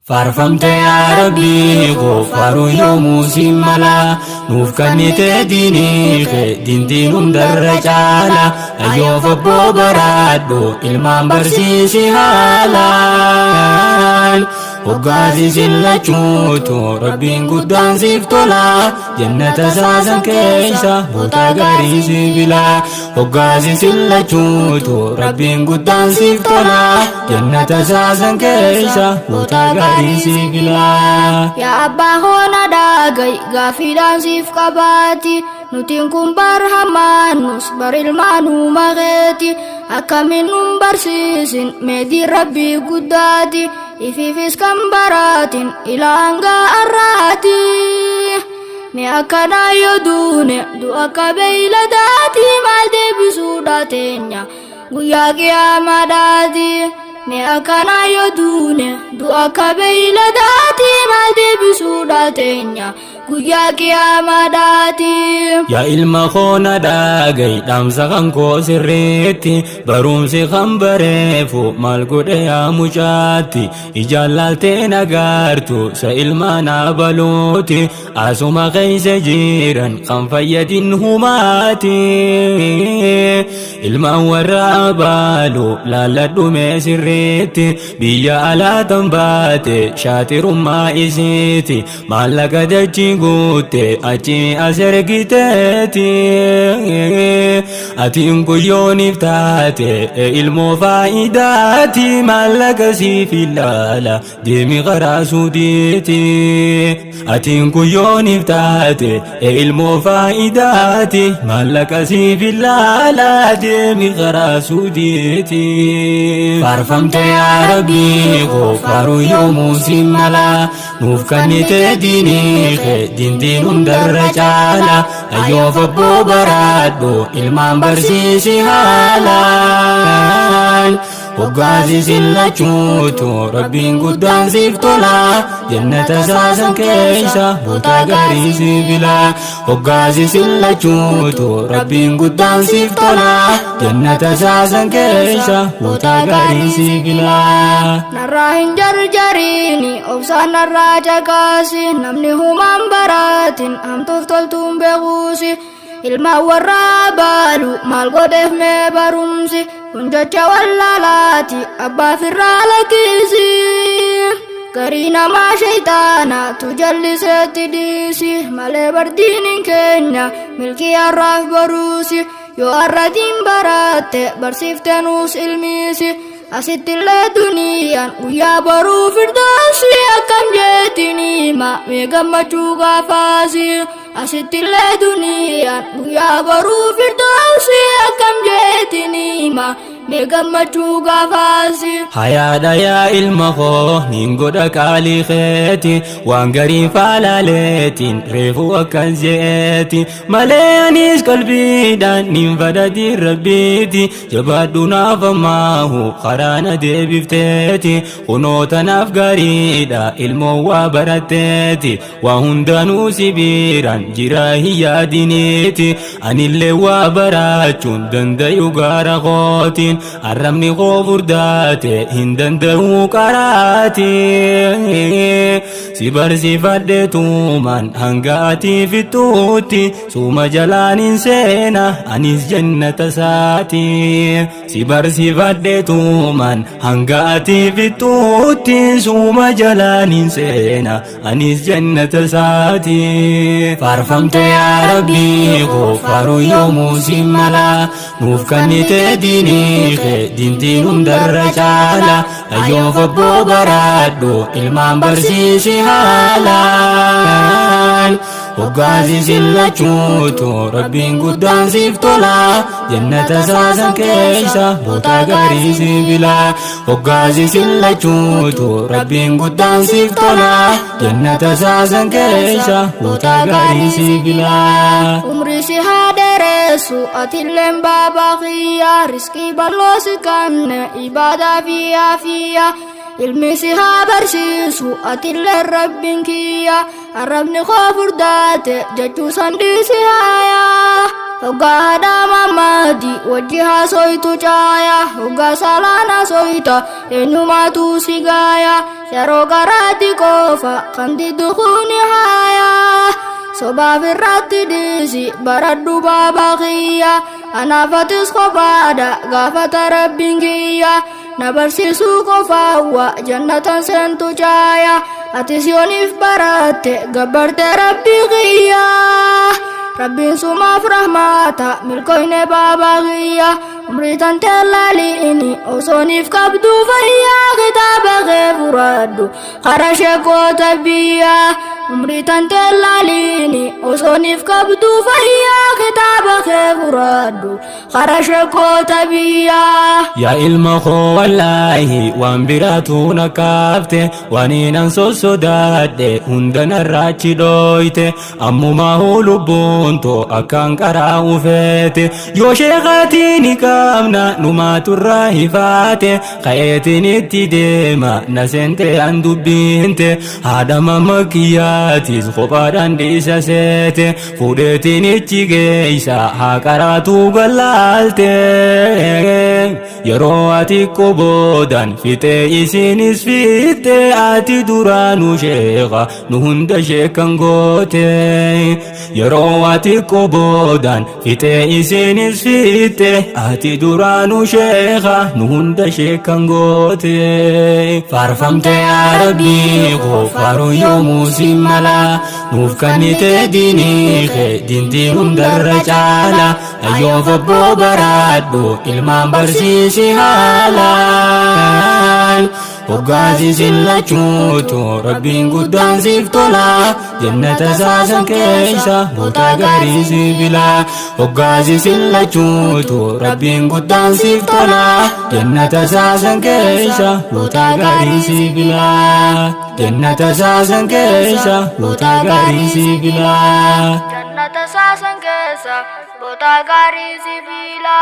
Faarfamte yaa Rabbii koo faaruu yoomuu siin mala nuuf kennite diinii kee dintiin hundarra caala ayyoof abboo baraadhu ilmaan barsiisi haalaan hoggaasi sin lachuutu Rabbiin guddaan siif tola jannata saasan keessa boota gaarii si fila hoggaasi sin lachuutu Rabbiin guddaan siif tola jannata saasan keessa boota gaarii si fila. Yaa abbaa hoona dhaaga'i gaaffiidhaan siif qabaati. Nutiin kun bar hamaanus bar ilmaanuma keeti. Akkamiin nun barsiisin meetii rabbii guddaati. Ifiifis kan baraatin ilaa hanga har'aati. Mee akkanaa yoo duune du'a akka beeyladaati maal deebisuudha teenya guyyaa qiyaamaadhaati. Mee akkanaa yoo duune du'a akka beeyladaati maal deebisuudha teenya guyyaa qiyaamaadhaati. Yaa ilma koo na dhaga'i dhaamsa kan koo sirriitti barumsi kan bareefu maal godhe yaa mucaatti ijaan laaltee nagaartu sa ilmaan abaluuti asuma keessa jiran kan fayyadin humaati ilmaan warra abaalu laalladhu mee sirriitti biyya alaa tan baate shaaxirummaa isiiti maallaqa dachii guutte achi as ergiteeti atiin guyyooniif taate ilmoo faayidaati maallaqa siif ilaala deemi karaa suudiiti atiin guyyooniif taate ilmoo faayidaati maallaqa siif ilaala deemi karaa suudiiti. Faarfamte yaa Rabbii koo faaruu yoomuu siin mala nuuf kennite diinii kee dintiin hundarra caala ayyoof abboo baraadhu ilmaan barsiisi haalaan hoggaasi sin lachuutu Rabbiin guddaan siif tola jannata saasan keessa boota gaarii si fila hoggaasi sin lachuutu Rabbiin guddaan siif tola jannata saasan keessa boota gaarii si fila. Narraa hin jarjariini obsaan narraa caqaasi namni humaan baraatin hamtuuf toltuun beekuusi ilmaan warraa baalu maal godheef mee barumsi kun jecha wallaalaati abbaa firraa lakkisi. Garii namaa shayxaana tu jalliseetti dhiisi malee bardiin hin keenya milkii har'aaf boruusi yoo har'atiin baratte barsiifte nuus ilmiisi. Asittillee duniyaan guyyaa boruu firdoosi akkam jeetiin hima mee gammachuu gaafaasi. Asittillee duniyaan guyyaa boruu firdoosi akkam jeetiin hima mee gammachuu gaafaasi. Hayaadha yaa ilma koo nin godha qaalii keeti waan gariin faalaaleetiin reefu akkas jeeti malee anis qalbiidhaan nin fadhatiin rabbiiti jabaadhu naaf ammaahu karaa na deebifteeti kunoo tanaaf gaariidha ilmoo waa baratteeti waa hundanuu si biiraan jira hin yaadiniiti anillee waa barachuun dandayu gaara kootiin arrabni koo furdaate hin danda'u qaraati si barsiifadhe tuumaan hanga ati fixuutti suuma jalaan hin seena anis jannata saati si barsiifadhe tuumaan hanga ati fixuutti suuma jalaan hin seena anis jannata saati. Faarfamte yaa Rabbii koo faaruu yoomuu siin mala nuuf kennite diinii kee dintiin hundarra caala ayyoof abboo baraadhu ilmaan barsiisi haalaan hoggaasi sin lachuutu Rabbiin guddaan siif tola jannata saasan keessa boota gaarii si fila hoggaasi sin lachuutu Rabbiin guddaan siif tola jannata saasan keessa boota gaarii si fila. Umrii si haa dheeressu atilleen baabaa kiyya riskii bal'oo si kanne ibaadaa fi aafiyya ilmi si haa barsiisu atilleen rabbiin kiyya arrabni koo furdaate jechuu san dhiisi haayaa. Hoggaa haadha mammaati wajji haasoytu caaya. Hoggaa salaan haasoyta eenyumaatu si gaaya. Yeroo garaatti qofa kan diddu kuni haaya. Sobaaf irratti dhiisi baradhu baabaa kiyya. Anaafatis kophaadha gaafata rabbiin kiyya. Na barsiisuu qofaawwa jannatan seentu caaya. Atis yooniif baratte gabbarte rabbii kiyya. Rabbiin sumaaf rahmaata milkoyne baabaa kiyya. Umrii tantee laaliini osooniif qabdu fayyaa kitaaba kee furadhu kara sheekota biyyaa. Umrii tantee laaliini osooniif qabdu fayyaa kitaaba kee furadhu kara sheekota biyyaa. Yaa ilma koo wallaahi waan biraatu na kaafte, waan hinan sossodaadhe hunda narraachi dhooyte. Ammumaa lubbuun too akkaan qaraa ufeete, yoo sheekaatiin ni qabna numaaturraa hifaate. Ka'eetiin itti deema na seente an dubbinte, haadha mama kiyyaatis kophaadhaan dhiisa seete. Fuudheetiin ichi geeysa haa qaraatuu gallaalte. Yeroo ati qoboodan fixee isinis fiixte, ati duraanuu sheeka nu hunda sheekan goote. Yeroo ati qoboodan fixee isinis fiixte, ati duraanuu sheeka nu hunda sheekan goote. Faarfamte yaa rabbii koo, faaruun yoomuu si mala. Nuuf kennite diinii kee dintii hundarra caala. Ayyoof obboo baraadhu, ilmaan barsiisi haalaan. Hoggaasi sillachuutu rabbiin guddaan siif tola, jannata saasan keessa boota gaarii siif fila. Hoggaasi sillachuutu rabbiin guddaan siif tola, jannata saasan keessa boota gaarii siif fila. Jannata saasan keessa boota gaarii siif fila. Jannata saasan keessa boota gaarii si fila.